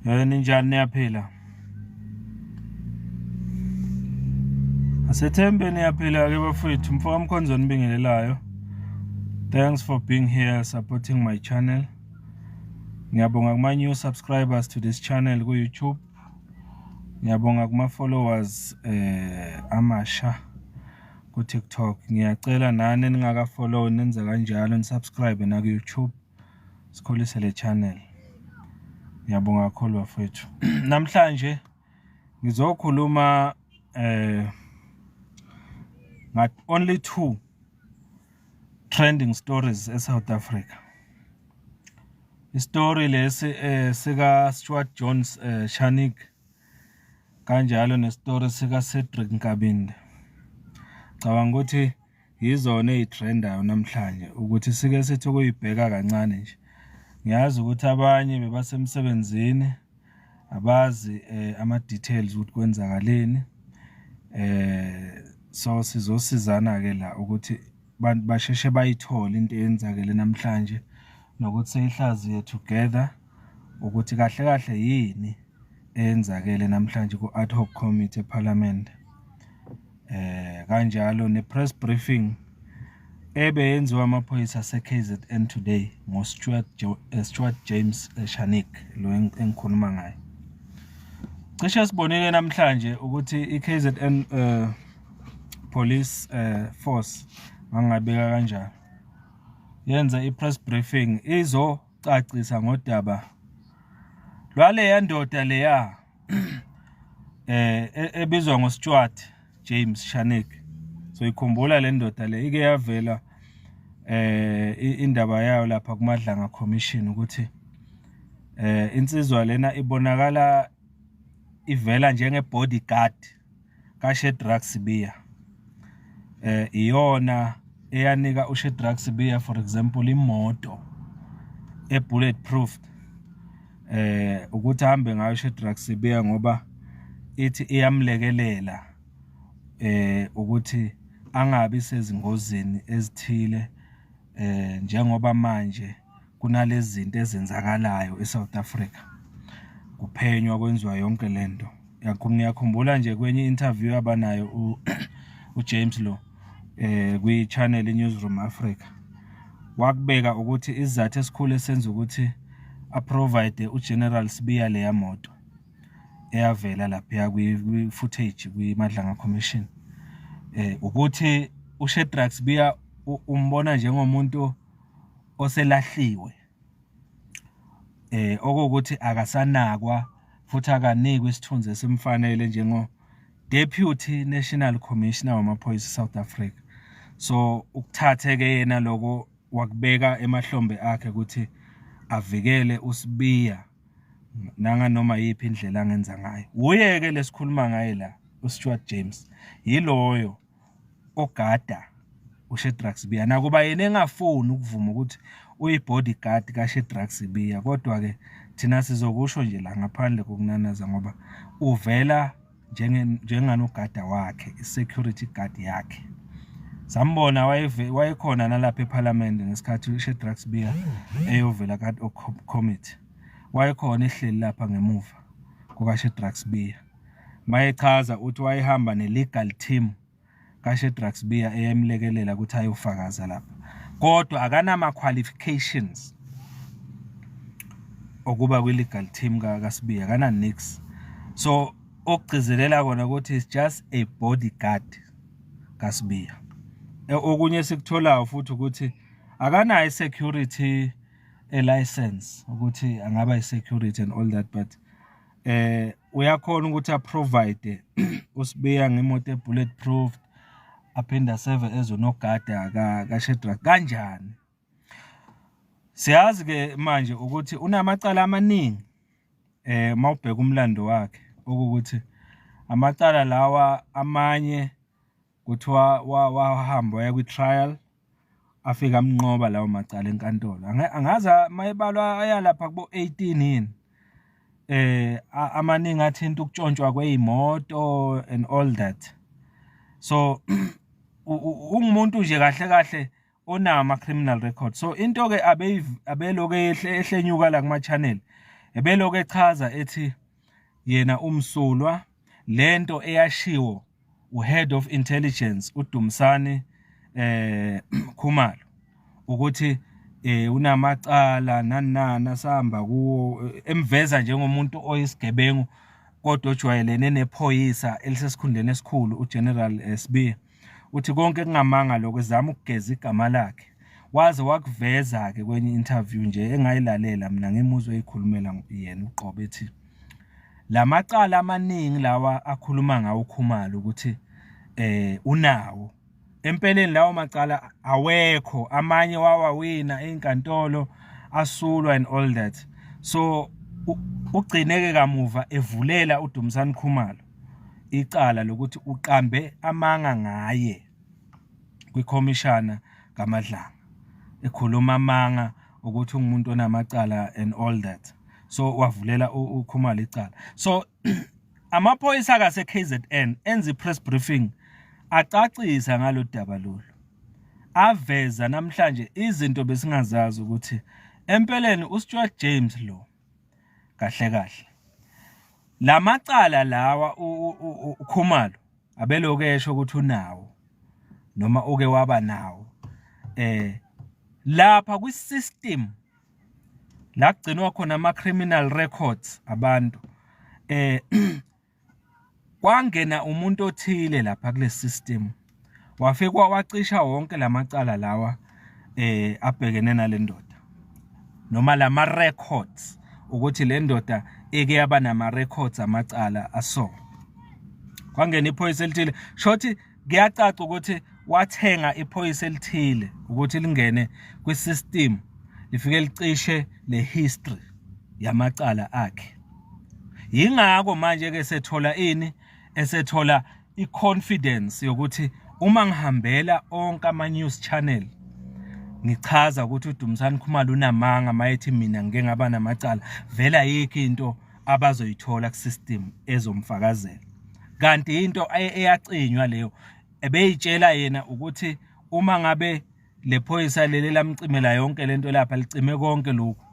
Ninjani, niyaphila? Asethembe niyaphila ke bafethu. Mfoka Mkhonzo nibingelelayo. Thanks for being here, supporting my channel. Ngiyabonga kuma new subscribers to this channel ku YouTube. Ngiyabonga kuma followers amasha ku TikTok. Ngiyacela nani eningaka follow nenze kanjalo, ni subscribe na ku YouTube. Sikhulise le channel. Ngiyabonga kakhulu bafethu. Namhlanje ngizokhuluma ngat only two trending stories eSouth Africa. Istory lesi sika Stuart Jones Scharnick, kanjalo nestory sika Cedric Nkabinde. Cabanga ukuthi yizona ey'trendayo namhlanje, ukuthi sike sithi ukuyibheka kancane nje. Ngiyazi ukuthi abanye bebasemsebenzini, abazi ama-details ukuthi kwenzakaleni. So sizosizana-ke la ukuthi bantu basheshe bayithole into eyenzakele namhlanje, nokuthi siyihlaziye together ukuthi kahle kahle yini eyenzakele namhlanje ku-ad hoc committee ePhalamende. Kanjalo ne-press briefing ebeyenziwa amaphoyisa ase-KZN today ngo-Stuart Stuart James Scharnick lo engikhuluma ngaye. Cishe sibonile namhlanje ukuthi i-KZN Police Force, ngangabeka kanjalo, yenza i-press briefing izocacisa ngodaba lwaleya ndoda leya ebizwa ngoStuart James Scharnick. So ikhumbula le ndoda le ike yavela indaba yayo lapha kuMadlanga Commission, ukuthi insizwa lena ibonakala ivela njenge bodyguard kaShadrack Sibiya. Iyona eyanika uShadrack Sibiya, for example, imoto e-bulletproof ukuthi ahambe ngayo uShadrack Sibiya, ngoba ithi iyamlekelela ukuthi angabi sezingozini ezithile, njengoba manje kunalezi zinto ezenzakalayo eSouth Africa, kuphenywa, kwenziwa yonke lento. Ngiyakhumbula nje kwenye interview abanayo uJames lo kwi-channel iNewsroom Africa, wakubeka ukuthi isizathu esikhulu esenza ukuthi a-provide uGeneral Sibiya leya moto eyavela lapha kwi-footage kwi-Madlanga Commission, ukuthi uShadrack Sibiya umbona njengomuntu oselahliwe, okuwukuthi akasanakwa futhi akanikwe isithunzi esimfanele njengo Deputy National Commissioner wamaphoyisa eSouth Africa. So ukuthathe ke yena lokho, wakubeka emahlombe akhe ukuthi avikele uSibiya nanganoma yiphi indlela angenza ngayo. Uye ke lesikhuluma ngaye la, uStuart James, yiloyo ogada uShadrack Sibiya, nakuba yena engafuni ukuvuma ukuthi uyi-bodyguard kaShadrack Sibiya, kodwa ke thina sizokusho nje la ngaphandle kokunanaza, ngoba uvela njenganogada wakhe, i-security guard yakhe. Sambona wayekhona nalapha ePhalamende ngesikhathi uShadrack Sibiya eyovela ka-ad hoc committee, wayekhona ehleli lapha ngemuva kukaShadrack Sibiya. Mayechaza uthi wayehamba ne-legal team kaShadrack Sibiya eyemlekelela ukuthi ayofakaza lapha, kodwa akanama-qualifications okuba kwi-legal team kaSibiya, akana nix. So okugcizelela kona ukuthi is just a bodyguard kaSibiya. Okunye esikutholayo futhi ukuthi akanayo i-security license ukuthi angaba i-security and all that, but uyakhona ukuthi a-provide uSibiya ngemoto e-bulletproof, aphinde aseve ezonogada kaShadrack. Kanjani? Siyazi ke manje ukuthi unamacala amaningi mawubheka umlando wakhe, okukuthi amacala lawa amanye kuthiwa wahamba waya kwi-trial, afika amnqoba lawo macala enkantolo. Angazi mayebalwa aya lapha kubo 18 yini, amaningi athinta ukutshontshwa kwey'moto and all that. So ungumuntu nje kahle kahle onawo ama-criminal record. So into-ke abeloku ehlenyuka la kuma-channel. Ebelokhu echaza ethi yena umsulwa lento eyashiwo uhead of intelligence uDumsani Khumalo ukuthi unamacala nani nani asahamba kuwo, emveza njengomuntu oyisigebengu kodwa ojwayelene nephoyisa elisesikhundleni esikhulu uGeneral Sibiya. Uthi konke kungamanga lokho, ezama ukugeza igama lakhe. Waze wakuveza-ke kwenye interview nje engayilalela mina, ngimuzwe eyikhulumela yena uqobo, ethi lamacala amaningi lawa akhuluma ngawo uKhumalo ukuthi unawo, empeleni lawo macala awekho, amanye wawawina ezinkantolo asulwa and all that. So ugcineke kamuva evulela uDumsani Khumalo icala lokuthi uqambe amanga ngaye kwikhomishana kaMadlanga, ekhuluma amanga ukuthi ungumuntu onamacala and all that. So wavulela uKhumalo icala. So amaphoyisa kase KZN enza i-press briefing, acacisa ngalo daba lolu, aveza namhlanje izinto besingazazi ukuthi empeleni uStuart James lo kahle kahle lamacala lawa uKhumalo abeloku esho ukuthi unawo noma uke waba nawo lapha kwi-system la kugcinwa khona ama-criminal records abantu, kwangena umuntu othile lapha kule system, wafika wacisha wonke lamacala lawa abhekene nale ndoda noma lama records ukuthi le ndoda eke yaba nama records amacala aso. Kwangena iphoyisa elithile, shothi kuyacaca ukuthi wathenga iphoyisa elithile ukuthi lingene kwi-system, lifike licishe le history yamacala akhe. Yingakho manje ke sethola ini, esethola i-confidence yokuthi uma ngihambela onke ama-news channel ngichaza ukuthi uDumsani Khumalo unamanga mayethi mina ngike ngaba namacala, vele ayikho into abazoyithola ku-system ezomfakazela. Kanti into eyacinywa leyo ebeyitshela yena ukuthi uma ngabe le phoyisa leli lamcimela yonke lento lapha, licime konke lokhu,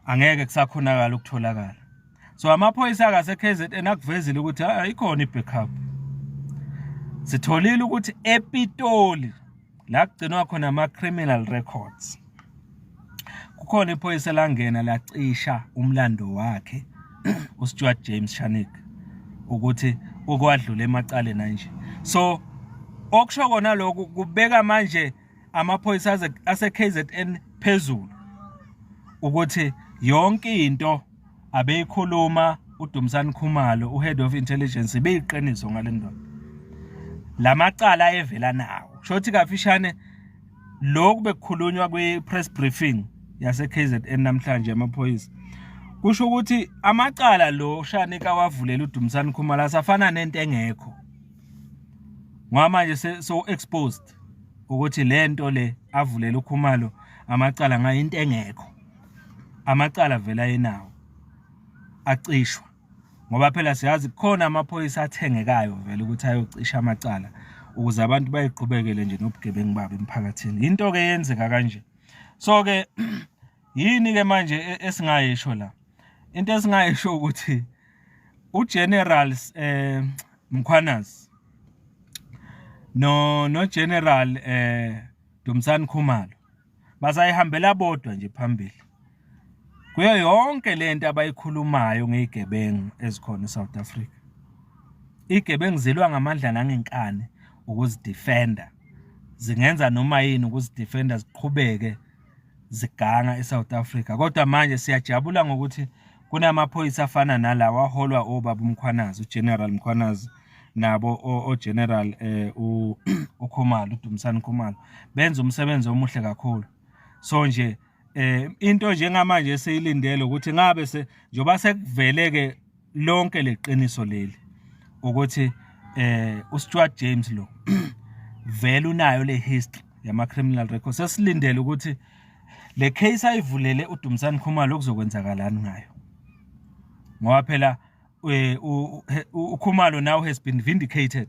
angeke kusakhonakala ukutholakala. So amaphoyisa akase KZN akuvezile ukuthi ikhona i-backup. Sitholile ukuthi ePitoli la kugcinwa khona ama-criminal records kukhona iphoyisa langena lacisha umlando wakhe uStuart James Scharnick ukuthi ukwadlula emacaleni nje. So okusho kona lokhu kubeka manje amaphoyisa ase KZN phezulu ukuthi yonke into abeyikhuluma uDumsani Khumalo, uhead of intelligence, beyiqiniso ngale ndoda, lamacala ayevela nawo. Shothi kafishane lokhu bekukhulunywa kwi-press briefing yase KZN namhlanje amaphoyisa, kusho ukuthi amacala lo Scharnick awavulela uDumsani Khumalo asafana nento engekho, ngoba manje so exposed ukuthi lento le avulela uKhumalo amacala ngayo into engekho. Amacala vela yenawo acishwa, ngoba phela siyazi kukhona amaphoyisa athengekayo vele ukuthi ayocisha amacala ukuze abantu bayiqhubekele nje nobugebengu babo emphakathini. Into ke yenzeka kanje. So ke yini ke manje esingayisho la? Into esingayisho ukuthi uGeneral Mkhwanazi no General Dumsani Khumalo basayihambela bodwa nje phambili kuyo yonke lento abayikhulumayo ngezigebengu ezikhona eSouth Africa. Igebengu zilwa ngamandla nangenkani ukuzidefenda, zingenza noma yini ukuzidefenda, ziqhubeke ziganga eSouth Africa. Kodwa manje siyajabula ngokuthi kunamaphoyisa afana nalawa aholwa obaba uMkhwanazi, uGeneral Mkhwanazi, nabo oGeneral uKhumalo, uDumsani Khumalo, benza umsebenzi omuhle kakhulu. So nje into njengamanje esiyilindele ukuthi ngabe se njoba sekuvele ke lonke leqiniso leli ukuthi uStuart James lo vele unayo le history yama criminal records, sesilindele ukuthi le case ayivulele uDumsani Khumalo kuzokwenzakalani ngayo, ngoba phela uKhumalo now has been vindicated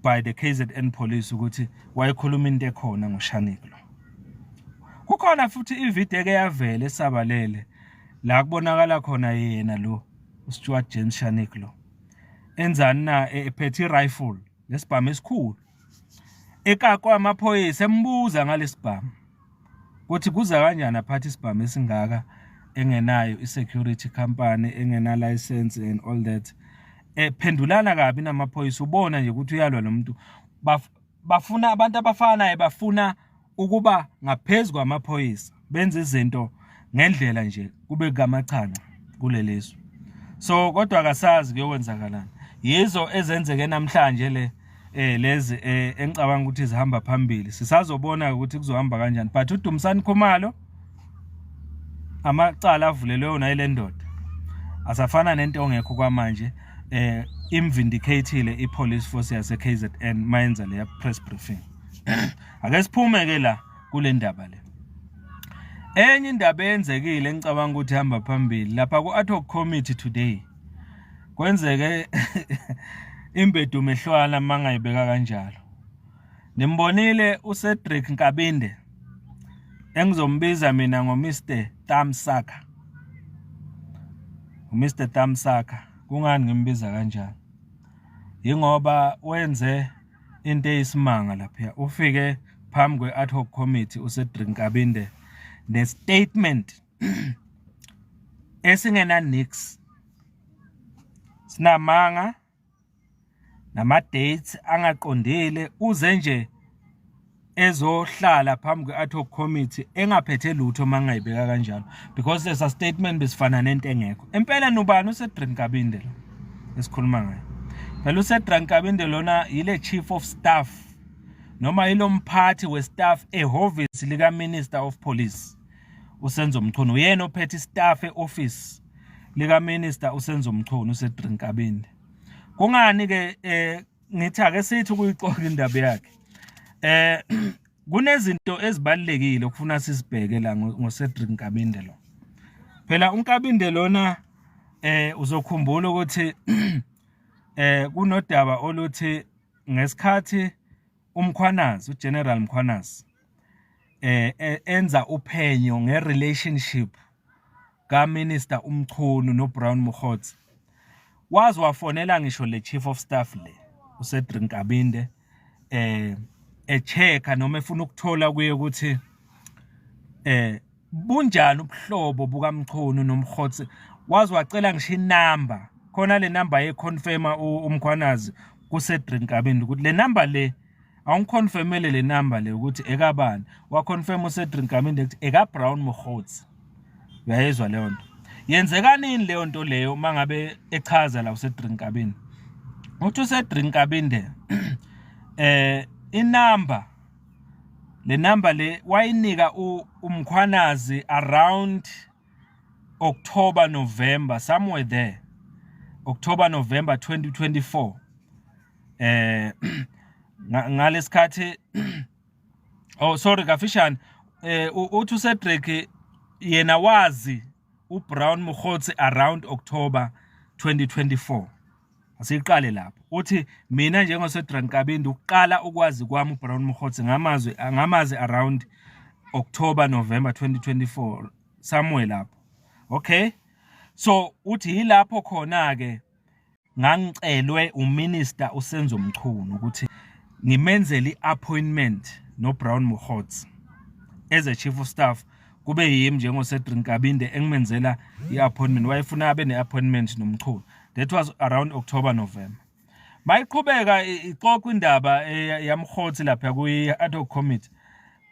by the KZN police ukuthi wayekhuluma into ekhona ngoScharnick lo. Kukhona futhi ivideo eke yavela esabalele. La kubonakala khona yena lo uStuart James Scharnick lo enzani na ephethe i-rifle lesibhamu esikhulu ekakwa amaphoyisa embuza ngalesibhamu ukuthi kuza kanjani aphathe isibhamu esingaka engenayo i-security company engena license and all that. Ephendulana kabi namaphoyisa, ubona nje ukuthi uyalwa nomuntu. Bafuna abantu abafanayo, bafuna ukuba ngaphezu kwamaphoyisa, benza izinto ngendlela nje kube kamachanca kulelizwe. So kodwa akasazi kuyokwenzakalani. Yizo ezenzeke namhlanje le lezi engicabanga ukuthi zihamba phambili. Sisazobona ukuthi kuzohamba kanjani, but uDumsani Khumalo amacala avulelwe yona ile ndoda asafana nento ongekho kwamanje. Imvindicatile i-police force yase KZN mayenza leya press briefing. Ake siphume ke la kule ndaba le. Enye indaba eyenzekile engicabanga ukuthi ihamba phambili lapha ku-ad hoc committee today, kwenzeke imbedu mehlwana mangayibeka kanjalo. Nimbonile uCedric Nkabinde, engizombiza mina ngo-Mr Thumbsucker. UMr Thumbsucker, kungani ngimbiza kanjalo? Yingoba wenze into eyisimanga lapha. Ufike phambi kwe-ad hoc committee uCedric Nkabinde ne-statement esingena nix, sinamanga nama dates angaqondile. Uze nje ezohlala phambi kwe-ad hoc committee engaphethe lutho mangayibeka kanjalo, because lesa statement besifana nento engekho empela. Nubani uCedric Nkabinde lo esikhuluma ngayo? Phela uCedric Nkabinde lona yile chief of staff noma yilo mphathi we-staff ehhovisi lika Minister of Police uSenzo Mchunu. Uyena ophethe istaff e-office lika Minister uSenzo Mchunu, uCedric Nkabinde. Kungani ke ngithi ake sithi ukuyixoxa indaba yakhe? Kunezinto ezibalekile okufuna sisibheke la ngoCedric Nkabinde lo. Phela uNkabinde lona uzokhumbula ukuthi kunodaba oluthi ngesikhathi uMkhwanazi, uGeneral Mkhwanazi, enza uphenyo ngerelationship kaMinister uMchunu noBrown Mogotsi, waze wafonela ngisho le chief of staff le, uCedric Nkabinde, echecka noma efuna ukuthola kuye ukuthi bunjani ubuhlobo bukaMchunu noMogotsi. Waze wacela ngisho inamba khona, le number yeconfirma uMkhwanazi kuCedric Nkabinde ukuthi le number le awungiconfirmele, le number le ukuthi ekabani. Waconfirm uCedric Nkabinde ukuthi eka Brown Mogotsi. Uyayizwa leyo nto? Yenzeka nini leyo nto leyo? Mangabe echaza la uCedric Nkabinde, uthi uCedric Nkabinde inamba le number le wayinika uMkhwanazi around October, November, somewhere there, October, November 2024. Ngalesikhathi, oh sorry, kafishane, uthi uCedric yena wazi uBrown Mogotsi around October 2024. Asiqale lapho. Uthi mina njengoCedric Nkabinde, ukuqala ukwazi kwami uBrown Mogotsi ngamazwi ngamazi around October, November 2024, somewhere lapho. Okay, so uthi yilapho khona ke ngangicelwe uMinister uSenzo Mchunu ukuthi ngimenzele iappointment noBrown Mogotsi as a chief of staff, kube yimi njengoCedric Nkabinde engimenzela iappointment. Wayefuna abe neappointment noMchunu. That was around October, November. Mayiqhubeka ixoxa indaba yaMogotsi lapha kwi ad hoc committee,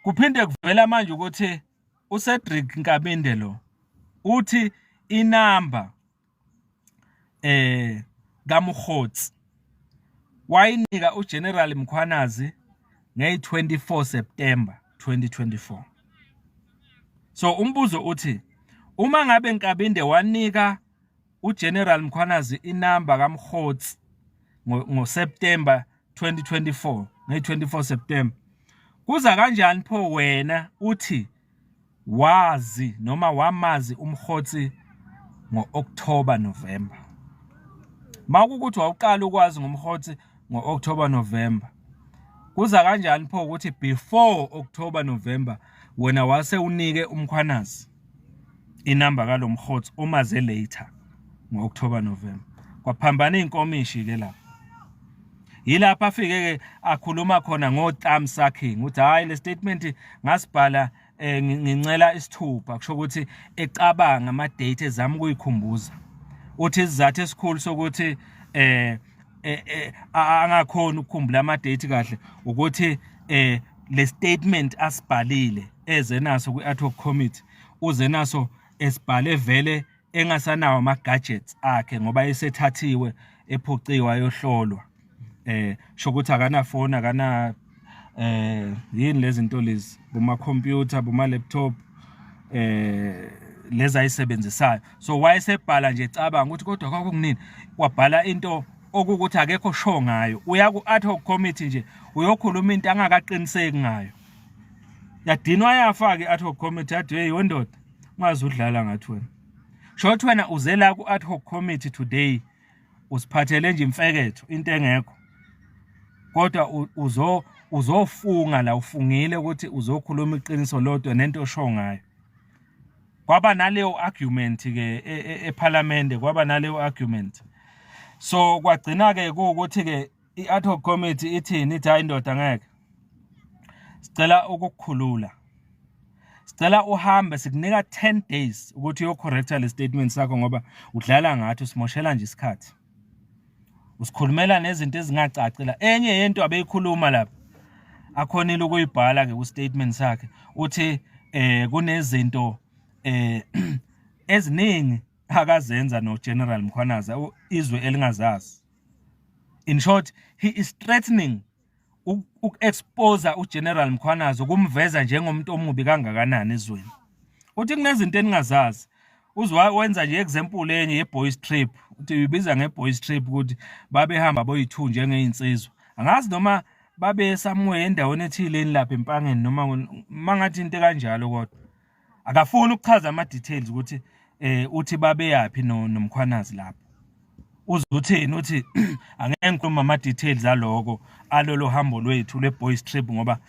kuphinde kuvela manje ukuthi uCedric Nkabinde lo uthi inamba kaMogotsi wayinika uGeneral Mkhwanazi ngeyi-24 September 2024. So umbuzo uthi, uma ngabe Nkabinde wanika uGeneral Mkhwanazi inamba kaMogotsi ngoSeptember 2024, ngeyi-24 September, kuza kanjani pho wena uthi wazi noma wamazi uMogotsi ngo-October, November? Mawukuthi wawuqala ukwazi ngoMogotsi ngo-October, November, kuza kanjani pho ukuthi before October, November wena wase unike uMkhwanazi? Inamba kaloMkhotsi omaze later ngo-October, November. Kwaphambana izinkomishi ke lapha. Yilapho afike ke akhuluma khona ngo-thumb sucking, uthi hayi, le statement ngasibhala ngincela isithupha, kusho ukuthi ecabanga ama date, ezama ukuyikhumbuza. Uthi isizathu esikhulu sokuthi angakhona ukukhumbula ama date kahle ukuthi le statement asibhalile eze naso kwi-ad hoc committee, uze naso esibhale vele engasanawo ama gadgets akhe ngoba esethathiwe, ephuciwe, ayohlolwa. Sho ukuthi akana phone, akana yini lezi zinto lezi, boma computer, boma laptop, lezi ayisebenzisayo. So wayesebhala nje cabanga ukuthi kodwa kwakunini wabhala into okukuthi akekho sure ngayo. Uya ku ad hoc committee nje uyokhuluma into angakaqiniseki ngayo. Yadinwa yafa ke ad hoc committee, yathi, "Hey wendoda, ungaze udlala ngathi wena. Short wena uze la ku ad hoc committee today usiphathele nje imfeketho, into engekho, kodwa uzofunga la, ufungile ukuthi uzokhuluma iqiniso lodwa nento osho ngayo." Kwaba naleyo argument ke eParliament, kwaba naleyo argument. So kwagcina ke kuukuthi ke i-ad hoc committee ithini? Ithi, "Hayi indoda, ngeke, sicela ukukukhulula, sicela uhambe, sikunika 10 days ukuthi uyocorrecta le statement sakho ngoba udlala ngathi, usimoshela nje isikhathi, usikhulumela nezinto ezingacaci la." Enye yento abeyikhuluma lapha akhonile ukuyibhala ke ku statement sakhe, uthi kunezinto eziningi akazenza no General Mkhwanazi izwe elingazazi. In short, he is threatening uku-expose uGeneral Mkhwanazi, ukumveza njengomuntu omubi kangakanani ezweni. Uthi kunezinto eningazazi. Uzwa wenza nje example enye ye-boys trip, uthi uyibiza nge-boys trip ukuthi babehamba boyi-two njengey'nsizwa. Angazi noma babe somewhere endaweni ethile lapha eMpangeni noma mangathi into kanjalo, kodwa akafuni ukuchaza ama-details ukuthi uthi babeyaphi noMkhwanazi lapho. Uzothini? Uthi angeke ngikhulume ama-details aloko alolo hambo lwethu lwe-boys trip ngoba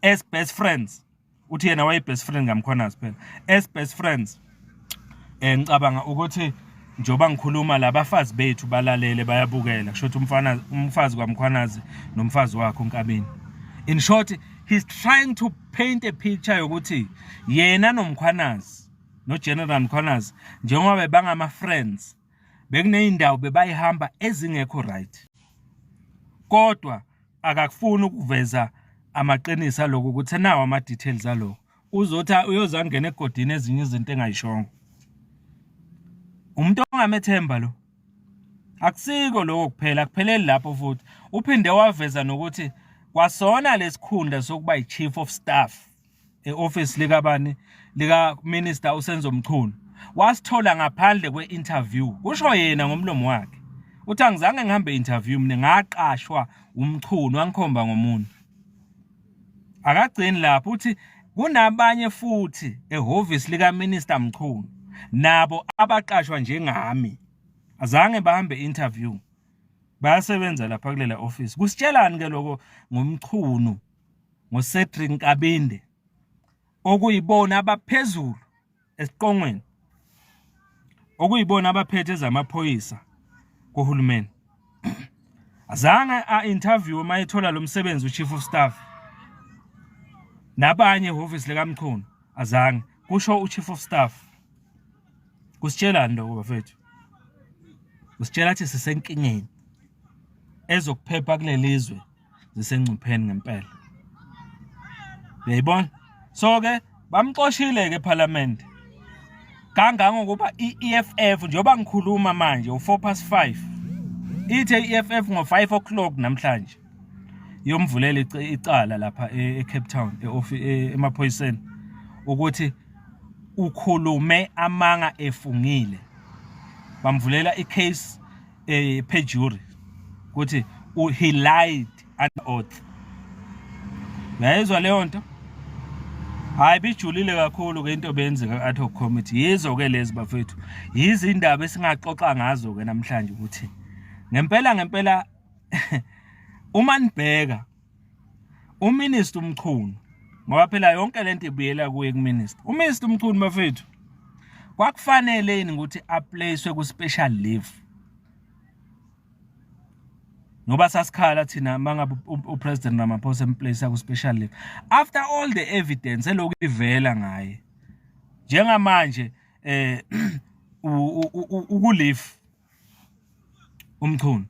as best friends, uthi yena waye-best friend kaMkhwanazi phela, as best friends ngicabanga ukuthi njengoba ngikhuluma labafazi bethu balalele, bayabukela, kusho ukuthi umfana, umfazi kwaMkhwanazi nomfazi wakhe uNkabini. In short, he's trying to paint a picture yokuthi yena noMkhwanazi, noGeneral Mkhwanazi, njengoba bangama friends, bekuneyindawo bebayihamba ezingekho right, kodwa akakufuni ukuveza amaqiniso aloko ukuthi nawo ama details aloko. Uzothi uyoze angena egodini ezinye izinto engayishongo. Umuntu ongamethemba lo. Akusiko lokho kuphela, akupheleli lapho futhi. Uphinde waveza nokuthi kwasona lesikhundla sokuba yi-chief of staff e-office likabani, lika Minister uSenzo Mchunu, wasithola ngaphandle kwe-interview. Kusho yena ngomlomo wakhe, uthi angizange ngihambe interview mina, ngaqashwa uMchunu, wangikhomba ngomuntu. Akagcini lapho, uthi kunabanye futhi ehhovisi lika Minister Mchunu nabo abaqashwa njengami, azange bahambe interview, bayasebenza lapha kulela office. Kusitshelani ke lokho ngoMchunu, ngoCedric Nkabinde, okuyibona abaphezulu esiqongweni, okuyibona abaphethe ezamaphoyisa kuhulumeni? Azange a-interview uma ethola lo msebenzi u-chief of staff, nabanye ehhovisi likaMchunu azange, kusho u-chief of staff. Kusitshelani lokho bafethu? Kusitshela ukuthi sisenkingeni, ezokuphepha kulelizwe zisengcupheni ngempela, uyayibona. So ke bamxoshile ke eParliament kangangokuba i-EFF, njengoba ngikhuluma manje u4 past 5, ithe i-EFF ngo5 o'clock namhlanje yomvulela icala lapha eCape Town emaphoyiseni ukuthi ukhulume amanga efungile. Bamvulela icase perjury, ukuthi he lied under oath. Uyayizwa leyo nto? Hayi, bijulile kakhulu ke into beyenzeka ad hoc committee. Yizo ke lezi bafethu, yizindaba esingaxoxa ngazo ke namhlanje ukuthi ngempela ngempela uma nibheka uMinister uMchunu, ngoba phela yonke lento ibuyela kuye kuMinister, uMinister uMchunu bafethu. Kwakufanele yini ukuthi aplacewe ku special leave? Ngoba sasikhala thina mangabe uPresident Ramaphosa emplace ku special leave after all the evidence elokhu ivela ngaye. Njengamanje ukuleave uMchunu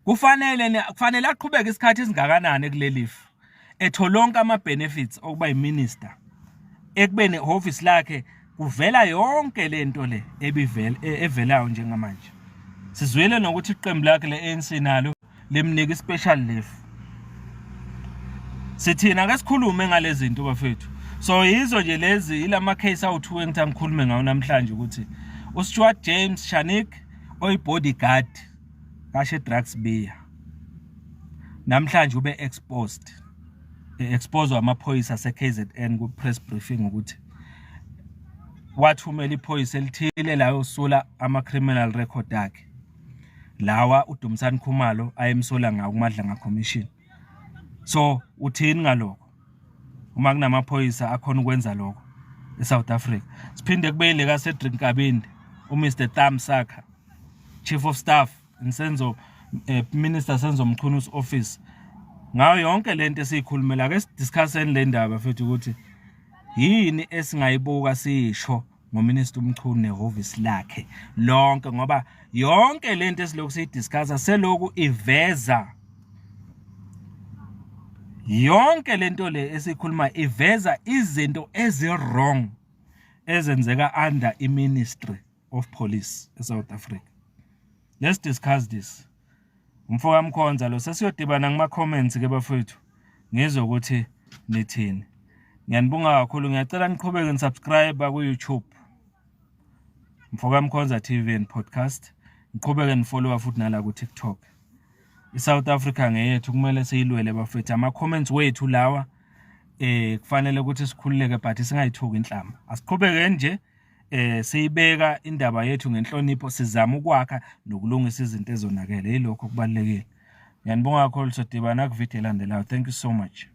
kufanele aqhubeke isikhathi esingakanani kulelifu ethola onke ama benefits okuba yiminister, ekubeni ehhovisi lakhe kuvela yonke lento le ebivela evelayo njengamanje? Sizwile nokuthi iqembu lakhe le-ANC nalo limnika i-special leave. Sithina ake sikhulume ngalezi zinto, bafethu. So yizo nje lezi, ilama case awu2 engithi angikhulume ngawo namhlanje, ukuthi uStuart James Scharnick, oyi-bodyguard kaShadrack Sibiya, namhlanje ube exposed, expose amaphoyisa ase-KZN ku press briefing ukuthi wathumela iphoyisa elithile la yosula ama criminal record akhe lawa uDumisani Khumalo ayemsola ngawo kuMadlanga Commission. So uthini ngalokho uma kunamaphoyisa akhona ukwenza lokho eSouth Africa? Siphinde kube ile ka Cedric Nkabinde, uMr Thumbsucker, Chief of Staff Nsenzo Minister Senzo Mchunu's office, ngayo yonke lento esiyikhulumela. Ake sidiscusseni le ndaba futhi ukuthi yini esingayibuka sisho ngoMinister uMchunu nehhovisi lakhe lonke, ngoba yonke lento esilokhu siyidiscussa seloku iveza yonke lento le esikhuluma, iveza izinto ezi-wrong ezenzeka under i-Ministry of Police eSouth Africa. Let's discuss this. Umfoka Mkhonza lo. Sesiyodibana kuma comments ke, bafowethu, ngizwe ukuthi nithini. Ngiyanibonga kakhulu. Ngiyacela niqhubeke nisubscribe ku YouTube, Mfoka Mkhonza TV and Podcast, niqhubeke nifollow futhi nala ku TikTok. ISouth Africa ngeyethu, kumele siyilwele, bafethu. Ama comments wethu lawa, kufanele ukuthi sikhululeke, but singayithuki inhlamba. Asiqhubeke nje siyibeka indaba yethu ngenhlonipho, sizama ukwakha nokulungisa izinto ezonakele. Yilokho kubalulekile. Ngiyanibonga kakhulu. Sodibana ku video elandelayo. Thank you so much.